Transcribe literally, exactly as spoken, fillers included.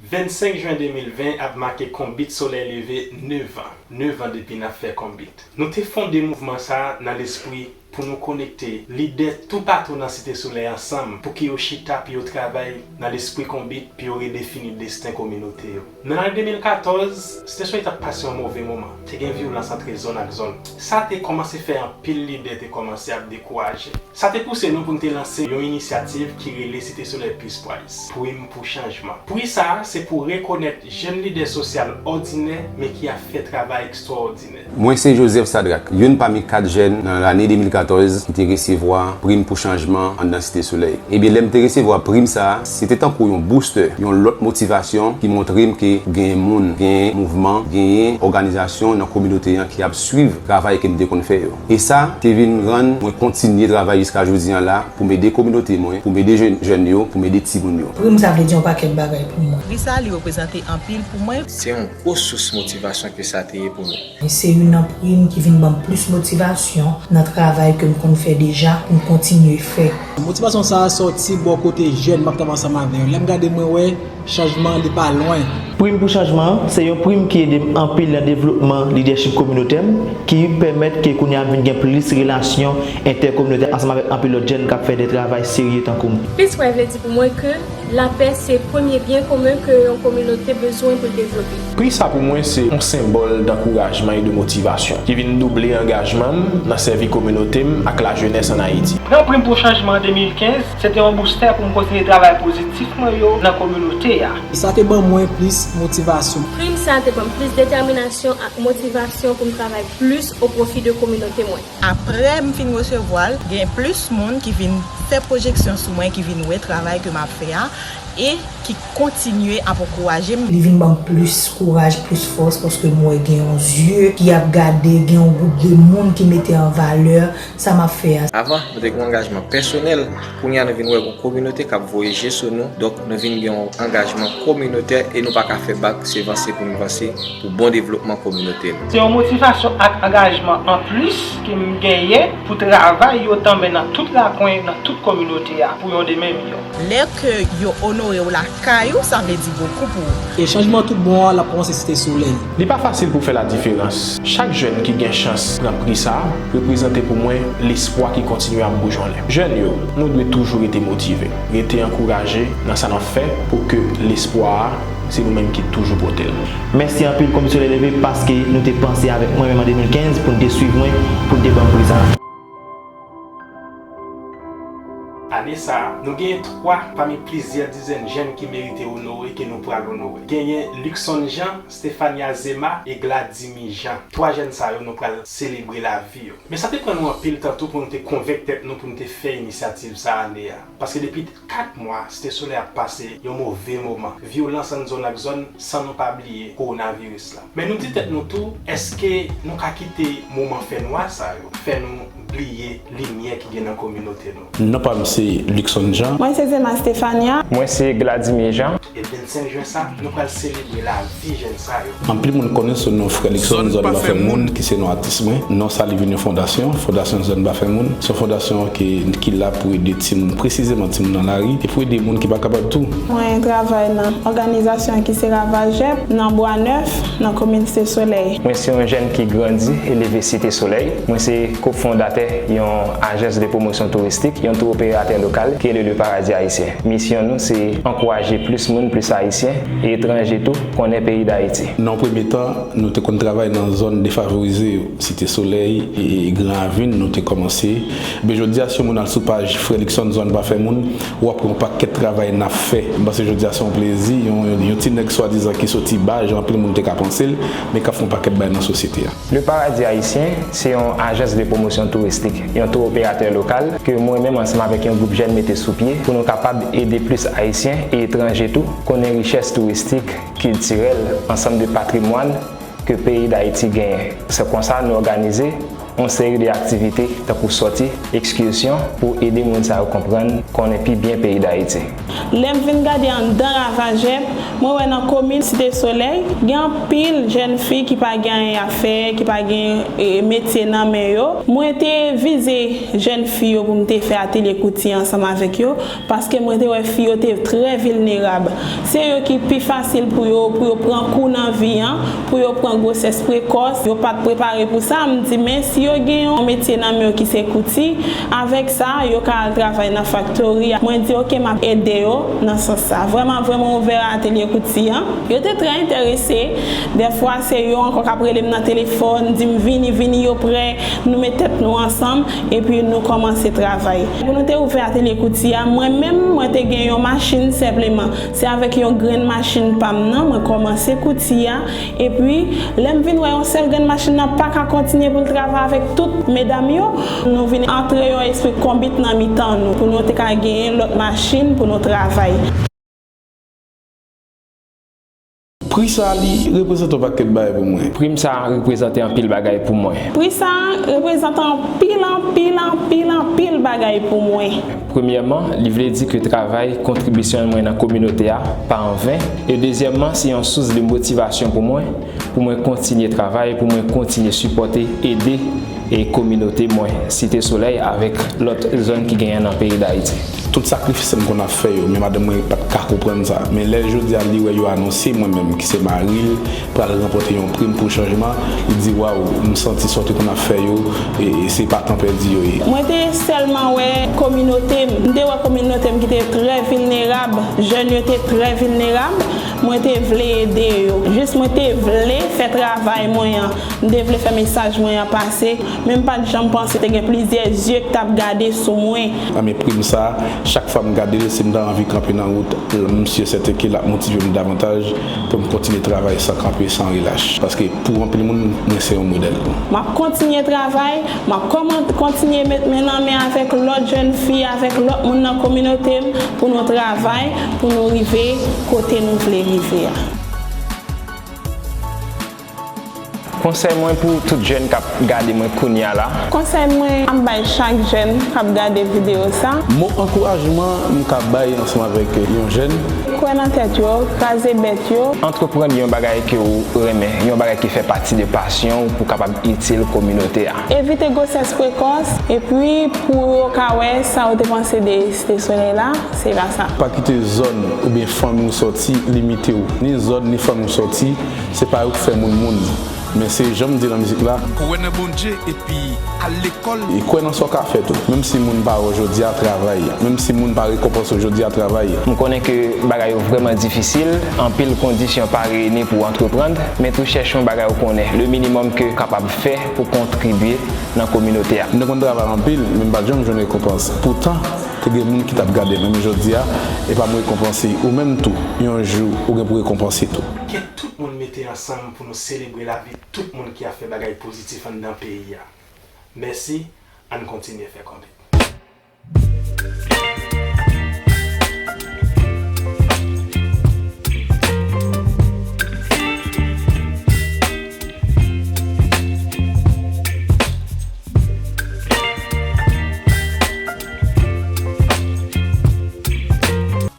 Vennsenk jen de mil ven ap make Konbit Solèy Leve nèf an. Nèf an depi n ap fè Konbit. Nou te fonde mouvman sa a nan lespri pou nou konekte lidè toupatou nan Site Solèy ansanm pou ke yo chita, pou yo travay nan lespri Konbit, pou yo redefini desten kominote yo. Nan lane de mil katòz, Site Solèy t ap pase yon move moman. Te gen vyolans antre zòn ak zòn. Sa te kòmanse fè anpil lidè te kòmanse ap dekouraje. Sa te pouse nou pou n te lanse yon inisyativ ki rele Site Solèy Peace Prize, Prim pou Chanjman. Pri sa a se pou rekonèt jèn lidè sosyal òdinè, men ki ap fè travay ekstrawòdinè. Mwen se Joseph Sadrac, youn pami kat jèn nan lane de mil katòz ki te resevwa Prim pou Chanjman anndan Site Solèy. Ebyen, lè m te resevwa prim sa a, se te tankou yon booster, yon lòt motivasyon ki montre m ke genyen moun, genyen mouvman, genyen òganizasyon nan kominote an ki ap swiv travay ke m te konn fè yo. E sa te vin rann mwen kontinye travay jiska jodi an la pou m ede kominote mwen, pou m ede jèn, jèn yo, pou m ede timoun yo. Prim sa vle di yon pakèt bagay pou mwen. Pri sa, li reprezante anpil pou mwen. Se yon gwo sous motivasyon ke sa te ye pou nou. Se youn nan prim ki vin ban m plis motivasyon nan travay ke m konn fè deja pou m kontinye fè. Motivasyon sa a sòti bò kote jèn m ap travay ansanm avè yo. Lè m gade, mwen wè chanjman an, li pa lwen. Prim pou Chanjman an se yon prim ki ede m anpil nan devlopman lidèchip kominotè m, ki pèmèt ke kounye a m vin gen plis relasyon entèkominotè ansanm avèk anpil lòt jèn k ap fè de travay serye tankou m. Peace Prize vle di pou mwen ke lapè se premye byen komen ke yon kominote bezwen pou l devlope. Pri sa pou mwen se yon senbòl dankourajman e de motivasyon ki vin double angajman m nan sèvi kominote m ak lajenès ann Ayiti. Pran Prim pou Chanjman an de mil kenz, se te yon boustè pou m kontinye travay pozitif mwen yo nan kominote a. Sa te ban mwen plis motivasyon. Prim sa te ban m plis detèminasyon ak motivasyon pou m travay plis o pwofi de kominote mwen. Apre m fin resevwa l, gen plis moun ki vin fè pwojeksyon sou mwen, ki vin wè travay ke m ap fè a, e ki kontinye ap ankouraje m. Li vin ban m plis kouraj, plis fòs, paske m wè gen yon zye ki ap gade, gen yon gwoup de moun ki mete an valè sa m ap fè a. Avan, nou te gen yon angajman pèsonèl, kounye a nou vin wè gen yon kominote k ap voye je sou nou, donk nou vin gen yon angajman kominotè e nou pa ka fè bak, se vanse pou nou vanse pou bon devlopman kominote nou. Se yon motivasyon ak angajman anplis ke m genyen pou travay yo tanmen nan tout rakwen, nan tout kominote a, pou yon demen miyò. Lè ke yo onore w lakay ou, sa vle di bokou pou ou. E chanjman tout bon an, l ap kòmanse Site Solèy. Li pa fasil pou fè ladiferans. Chak jèn ki gen chans pran pri sa a reprezante pou mwen lespwa ki kontinye ap boujonnen. Jèn yo, nou dwe toujou rete motive, rete ankouraje nan sa n ap fè pou ke lespwa a se nou menm ki toujou pote l. Mèsi anpil Konbit Solèy Leve paske nou te panse avèk mwen menm an de mil kenz pou n te swiv mwen, pou n te ban m pri sa a. Ane sa a, nou genyen twa pami plizyè dizèn jèn ki merite onore ke nou pral onore. Genyen Luckson Jean, Stephania Zema e Gladimy Jean. Twa jèn sa yo nou pral selebre lavi yo. Men sa te pran nou anpil tan tou pou nou te konvenk tèt nou pou nou te fè inisyativ sa ane a. Paske depi kat mwa, Site Solèy ap pase yon move moman. Vyolans ant zòn ak zòn, san nou pa bliye kowonaviris la. Men nou di tèt nou tou, èske nou ka kite moman fènwa sa yo fè nou bliye limyè ki gen nan kominote nou? Non pa m se Luckson Jean. Mwen se Zema Stephania. Mwen se Gladimy Jean. E vennsenk jen sa, nou pral selebre lavi jèn sa yo. Anpil moun konnen sou non Frè Luckson Zòn Pa Fè Moun, ki se non atis mwen. Non sa li vin yon fondasyon, Fondasyon Zòn Pa Fè Moun. Se yon fondasyon ki, ki la pou ede timoun, presizeman timoun nan lari, e pou ede moun ki pa kapab tou. Mwen travay nan òganizasyon ki se Ravajèp, nan Bwa Nèf, nan komin Site Solèy. Mwen se yon jèn ki grandi e leve Site Solèy. Mwen se kofondatè yon ajans de pwomosyon touristik, yon tour operatè lokal, ki rele Le Paradis Haïtien. Misyon nou se ankouraje plis moun, plis Ayisyen e etranje tou, konnen peyi Dayiti. Nan yon premye tan, nou te konn travay nan zòn defavorize yo, Site Solèy e, e Gran Ravin, nou te kòmanse. Men jodi a, si yon moun al sou paj Frè Luckson Zòn Pa Fè Moun, w ap wè yon pakèt travay n ap fè. M panse jodi a se yon plezi, yon, yon, yon ti nèg swadizan ki soti baz, jan anpil moun te ka panse l, men k ap fè yon pakèt bagay nan sosyete a. Le Paradis Haïtien se yon ajans de pwomosyon touristik, yon tour operatè lokal ke mwen menm ansanm avèk yon gwoup jèn mete sou pye pou nou kapab ede plis Ayisyen e etranje tou konnen richès touristik, kiltirèl, ansanm de patrimwàn ke peyi Dayiti genyen. Se konsa nou òganize yon seri de aktivite tankou sòti, ekskèsyon pou ede moun sa yo konprann, konnen pi byen peyi Dayiti. Lè m vin gade anndan Ravajè, mwen wè nan komin Site Solèy, gen anpil jèn fi ki pa gen anyen ap fè, ki pa gen, e, metye nan men yo. Mwen te vize jèn fi yo pou m te fè atelye kouti ansanm avèk yo, paske mwen te wè fi yo te trè vilnerab. Se yo ki pi fasil pou yo, pou yo pran kou nan vi an, pou yo pran gwosès prekòs. Yo pa t prepare pou sa. M di, men si yo gen yon metye nan men yo ki se kouti, avèk sa, yo ka al travay nan faktori a. Mwen di, oke, m ap ede yo nan sans sa. Vrèman, vrèman ouvè atelye kouti an. Yo te trè enterese. Dèfwa, se yo ankò k ap rele m nan telefòn, di m, vini, vini, yo prè, nou met tèt nou ansanm, epi nou kòmanse travay. Pou nou te ouvè atelye kouti a, mwen menm, mwen te gen yon machin senpleman. Se avèk yon grenn machin pa m nan, mwen kòmanse kouti a. Epi, lè m vin wè yon sèl grenn machin nan pa ka kontinye pou l travay avèk tout medam yo, nou vin antre yon espri konbit nan mitan nou, pou nou te ka genyen lòt machin pou nou travay. Pri sa a, li reprezante yon pakèt bagay pou mwen. Prim sa a reprezante anpil bagay pou mwen. Pri sa a reprezante anpil, anpil, anpil, anpil bagay pou mwen. Premyèman, li vle di ke travay, kontribisyon mwen nan kominote a pa anven. E dezyèmman, se yon sous de motivasyon pou mwen, pou mwen kontinye travay, pou mwen kontinye sipòte, ede, e kominote mwen, Site Solèy avèk lòt zòn ki genyen nan peyi Dayiti. Tout sakrifis m konn ap fè yo, men madanm mwen pa t ka konprann sa. Men lè jodi a li wè yo anonse mwen menm ki se mari l pral ranpòte yon prim pou chanjman, li di, waw, m santi sa w te konn ap fè yo, e, e se pa tan pèdi yo ye. Mwen te sèlman wè kominote m, m te wè kominote m ki te trè vilnerab, jèn yo te trè vilnerab, mwen te vle ede yo. Jis mwen te vle fè travay mwen an. M te vle fè mesaj mwen an pase, men m pa t janm panse te gen plizyè zye k t ap gade sou mwen. Nan men prim sa, chak fwa m gade l, si m ta anvi kanpe nan wout, m si e sèten ke l ap motive m davantaj pou m kontinye travay san kanpe, san relach. Paske pou anpil moun, mwen se yon modèl. M ap kontinye travay, m ap kòman-, kontinye met men nan men avèk lòt jèn fi, avèk lòt moun nan kominote m, pou nou travay, pou nou rive kote nou vle rive a. Konsèy mwen pou tout jèn k ap gade mwen kounye a la. Konsèy mwen ap bay chak jèn k ap gade videyo sa. Mo ankourajman m ka bay ansanm avèk yon jèn. Kwè nan tèt yo, kraze bèt yo. Antreprann yon bagay ke w renmen, yon bagay ki fè pati de pasyon w pou w kapab itil kominote a. Evite gwosès prekòs, epi pou yo ka wè sa w te panse de Site Solèy la, se pa sa. Pa kite zòn oubyen fanmi w sòti limite w. Ni zòn, ni fanmi w sòti, se pa yo k fè moun moun. Men se jan m di nan mizik la. Kwè nan Bondye epi al lekòl. E kwè nan sa w ka fè tou. Menm si moun pa wè w jodi a, travay. Menm si moun pa rekonpanse w jodi a, travay. M konnen ke bagay yo vrèman difisil, anpil kondisyon pa reyini pou w antreprann, men tou chèche yon bagay ou konnen, le minimòm ke w kapab fè pou kontribye nan kominote a. M te konn travay anpil, men m pa t janm jwenn rekonpans. Poutan, te gen moun ki t ap gade m, men jodi a, e pa m rekonpanse. Ou menm tou, yon jou, ou gen pou rekonpanse tou. Ke tout moun mete ansanm pou nou selebre lavi tout moun ki ap fè bagay pozitif anndan peyi a. Mèsi, ann kontinye fè konbit.